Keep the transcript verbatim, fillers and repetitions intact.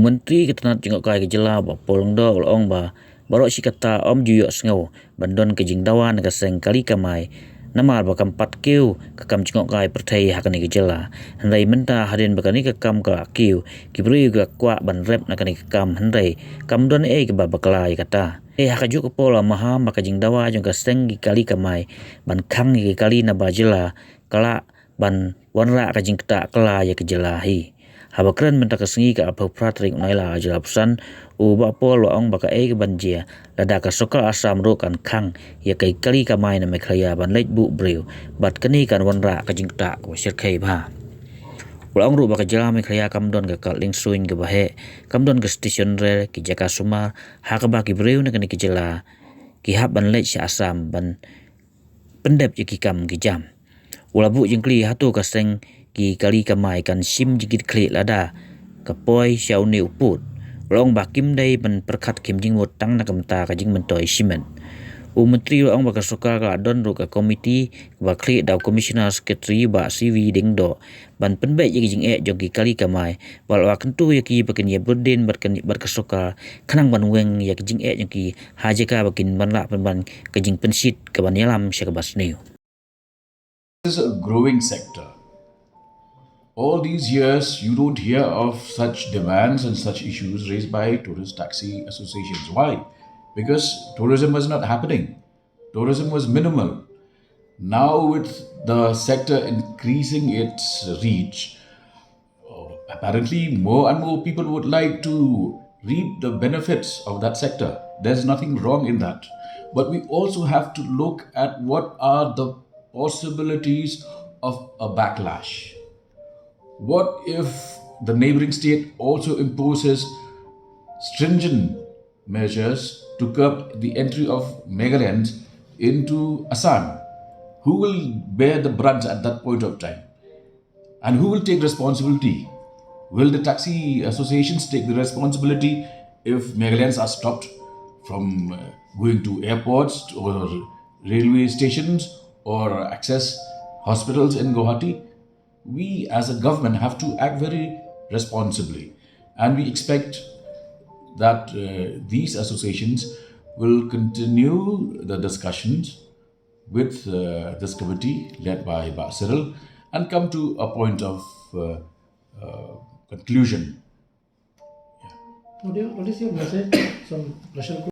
Myntri ka tnat jngohkai ka jylla Bah Paul Lyngdoh u la ong ba baroh shi katta ym ju ïohsngew ban don ka jingdawa na ka seng kali kamai namar ba kam pat kiew ka kam jngohkai pyrthei ha kane ka jylla. Hynrei mynta hadien ba kane ka kam ka la kiew, ki briew ki la kwah ban rep na kane ka kam hynrei kam don ei kaba bakla ïa kata. Te ha kajuh ka por la maham ba ka jingdawa jong ka seng ki kali kamai ban khang ïa ki kali naba jylla ka lah ban wanrah ka jingktah kylla ïa ka jylla hi. Haba kren mynta ka sngi ka arphew phra tarik u Nailar ar hajar arphew san, u Bah Paul u la ong ba kaei kaban jia lada ka sorkar Assam ruh kan khang ïa ki kali kamai na Meghalaya ban leit buh briew bad kane kan wanrah ka jingktah kaba shyrkhei bha. U la ong ruh ba ka jylla Meghalaya kam don ka kad liengsuiñ kaba heh, kam don ka station rel, ki jaka sumar ha kaba ki briew na kane ka jylla ki hap ban leit sha Assam ban pyndep ïa ki kam ki jam. U la buh jingkylli hato ka seng ki kali kamai kan shim jingkitkhlieh lada ka poi sha une u pud. U la ong ba kim dei ban pyrkhat khim jingmut tang na ka bynta ka jingmyntoi shimet. U Myntri u la ong ba ka sorkar ka la don ruh ka komiti kaba khlieh da u Commissioner Secretary Bah C V Diengdoh ban pynbeit ïa ki jingeh jong ki kali kamai, bad u la kyntu ïa ki ba kin ïa burdin bad kin, bad ka sorkar khnang ban weng ïa ki jingeh jong ki ha jaka ba kin ban lah pynban ka jingpynshit kaban ïalam sha kaba sniew. This is a growing sector. All these years, you don't hear of such demands and such issues raised by tourist taxi associations. Why? Because tourism was not happening. Tourism was minimal. Now, with the sector increasing its reach, uh, apparently more and more people would like to reap the benefits of that sector. There's nothing wrong in that. But we also have to look at what are the possibilities of a backlash. What if the neighboring state also imposes stringent measures to curb the entry of Meghalayans into Assam? Who will bear the brunt at that point of time? And who will take responsibility? Will the taxi associations take the responsibility if Meghalayans are stopped from, uh, going to airports or railway stations or access hospitals in Guwahati? We as a government have to act very responsibly, and we expect that, uh, these associations will continue the discussions with, uh, this committee led by Bah Cyril and come to a point of, uh, uh, conclusion. What do you, what is your message? Some pressure